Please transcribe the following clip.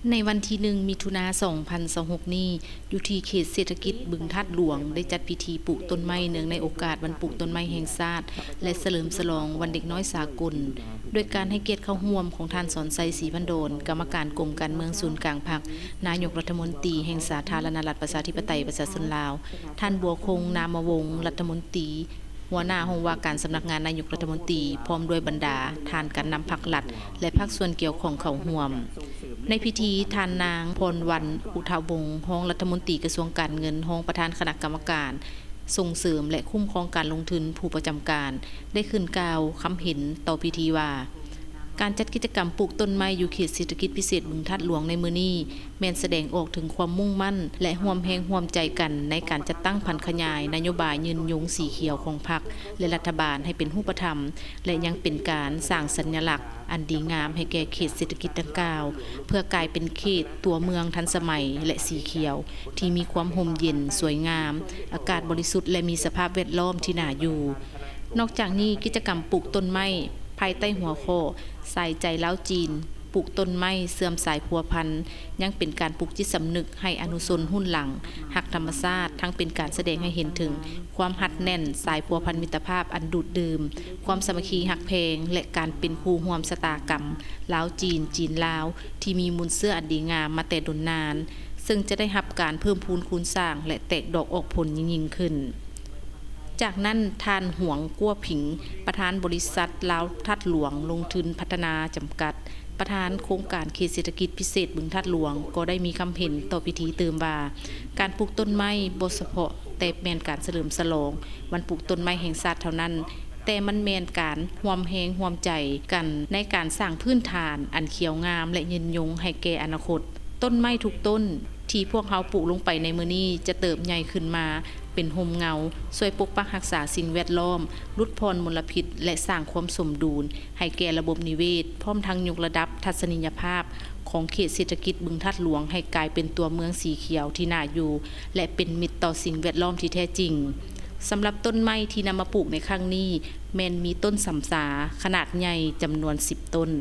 ໃນວັນທີໜຶ່ງ ມິຖຸນາ ສອງພັນຊາວຫົກນີ້, ຢູ່ທີ່ເຂດເສດຖະກິດບຶງທາດຫຼວງ ໄດ້ຈັດພິທີປູກຕົ້ນໄມ້ເນື່ອງໃນໂອກາດວັນປູກຕົ້ນໄມ້ແຫ່ງຊາດ ແລະ ສະເຫຼີມສະຫຼອງວັນເດັກນ້ອຍສາກົນ, ໂດຍການໃຫ້ກຽດເຂົ້າຮ່ວມຂອງທ່ານ ສອນໄຊ ສີພັນດອນ ກຳມະການກົມການເມືອງສູນກາງພັກ, ນາຍົກລັດຖະມົນຕີແຫ່ງສາທາລະນະລັດປະຊາທິປະໄຕປະຊາຊົນລາວ, ທ່ານ ບົວຄົງ ນາມະວົງ ລັດຖະມົນຕີ ຫົວໜ້າຫ້ອງວ່າການສຳນັກງານນາຍົກລັດຖະມົນຕີ ພ້ອມດ້ວຍບັນດາທ່ານການນຳພັກລັດ ແລະ ພາກສ່ວນກ່ຽວຂ້ອງເຂົ້າຮ່ວມ. ໃນພິທີ, ທ່ານນາງ ພອນວັນ ອຸທະວົງ ຮອງລັດຖະມົນຕີກະຊວງການເງິນ, ຮອງປະທານຄະນະກຳມະການສົ່ງເສີມ ແລະ ຄຸ້ມຄອງການລົງທຶນຜູ້ປະຈຳການ ໄດ້ຂຶ້ນກ່າວຄຳເຫັນຕໍ່ພິທີວ່າ, ການຈັດກິດຈະກຳປູກຕົ້ນໄມ້ຢູ່ເຂດເສດຖະກິດພິເສດບຶງທາດຫຼວງໃນມື້ນີ້ ແມ່ນສະແດງອອກເຖິງຄວາມມຸ່ງໝັ້ນ ແລະ ຮ່ວມແຮງຮ່ວມໃຈກັນໃນການຈັດຕັ້ງຜັນຂະຫຍາຍນະໂຍບາຍຍືນຍົງສີຂຽວຂອງພັກ ແລະ ລັດຖະບານໃຫ້ເປັນຮູບປະທຳ ແລະ ຍັງເປັນການສ້າງສັນຍະລັກອັນດີງາມໃຫ້ແກ່ເຂດເສດຖະກິດດັ່ງກ່າວ ເພື່ອກາຍເປັນເຂດຕົວເມືອງທັນສະໄໝ ແລະ ສີຂຽວ ທີ່ມີຄວາມຮົ່ມເຢັນ, ສວຍງາມ, ອາກາດບໍລິສຸດ ແລະ ມີສະພາບແວດລ້ອມທີ່ໜ້າຢູ່. ນອກຈາກນີ້, ກິດຈະກຳປູກຕົ້ນໄມ້ ພາຍໃຕ້ຫົວຂໍ້ ສາຍໃຈລາວຈີນ ປູກຕົ້ນໄມ້ເຊື່ອມສາຍພົວພັນ ຍັງເປັນການປູກຈິດສຳນຶກໃຫ້ອະນຸຊົນຮຸ່ນຫຼັງຮັກທຳມະຊາດ, ທັງເປັນການສະແດງໃຫ້ເຫັນເຖິງຄວາມຮັດແໜ້ນສາຍພົວພັນມິດຕະພາບອັນດູດດື່ມ, ຄວາມສາມັກຄີຮັກແພງ ແລະ ການເປັນຄູ່ຮ່ວມຊະຕາກຳລາວ-ຈີນ, ຈີນ-ລາວ ທີ່ມີມູນເຊື້ອອັນດີງາມມາແຕ່ດົນນານ, ເຊິ່ງຈະໄດ້ຮັບການເພີ່ມພູນຄູນສ້າງ ແລະ ແຕກດອກອອກຜົນຍິ່ງໆຂຶ້ນ. ຈາກນັ້ນ, ທ່ານ ຫວງ ກົວຜິງ ປະທານບໍລິສັດລາວທາດຫຼວງລົງທຶນພັດທະນາຈຳກັດ, ປະທານໂຄງການເຂດເສດຖະກິດພິເສດບຶງທາດຫຼວງ ກໍໄດ້ມີຄຳເຫັນຕໍ່ພິທີຕື່ມວ່າ, ການປູກຕົ້ນໄມ້ບໍ່ສະເພາະແຕ່ແມ່ນການສະເຫຼີມສະຫຼອງວັນປູກຕົ້ນໄມ້ແຫ່ງຊາດເທົ່ານັ້ນ, ແຕ່ມັນແມ່ນການຮ່ວມແຮງຮ່ວມໃຈກັນໃນການສ້າງພື້ນຖານອັນຂຽວງາມ ແລະ ຍືນຍົງໃຫ້ແກ່ອະນາຄົດ. ຕົ້ນໄມ້ທຸກຕົ້ນທີ່ພວກເຮົາປູກລົງໄປໃນມື້ນີ້ ຈະເຕີບໃຫຍ່ຂຶ້ນມາເປັນຮົ່ມເງົາ, ຊ່ວຍປົກປັກຮັກສາສິ່ງແວດລ້ອມ, ຫຼຸດຜ່ອນມົນລະພິດ ແລະ ສ້າງຄວາມສົມດຸນໃຫ້ແກ່ລະບົບນິເວດ, ພ້ອມທັງຍົກລະດັບທັດສະນີຍະພາບຂອງເຂດເສດຖະກິດບຶງທາດຫຼວງໃຫ້ກາຍເປັນຕົວເມືອງສີຂຽວທີ່ໜ້າຢູ່ ແລະ ເປັນມິດຕໍ່ສິ່ງແວດລ້ອມທີ່ແທ້ຈິງ. ສຳລັບຕົ້ນໄມ້ທີ່ນຳມາປູກໃນຄັ້ງນີ້ ແມ່ນມີຕົ້ນສຳສາຂະໜາດໃຫຍ່ຈຳນວນສິບຕົ້ນ.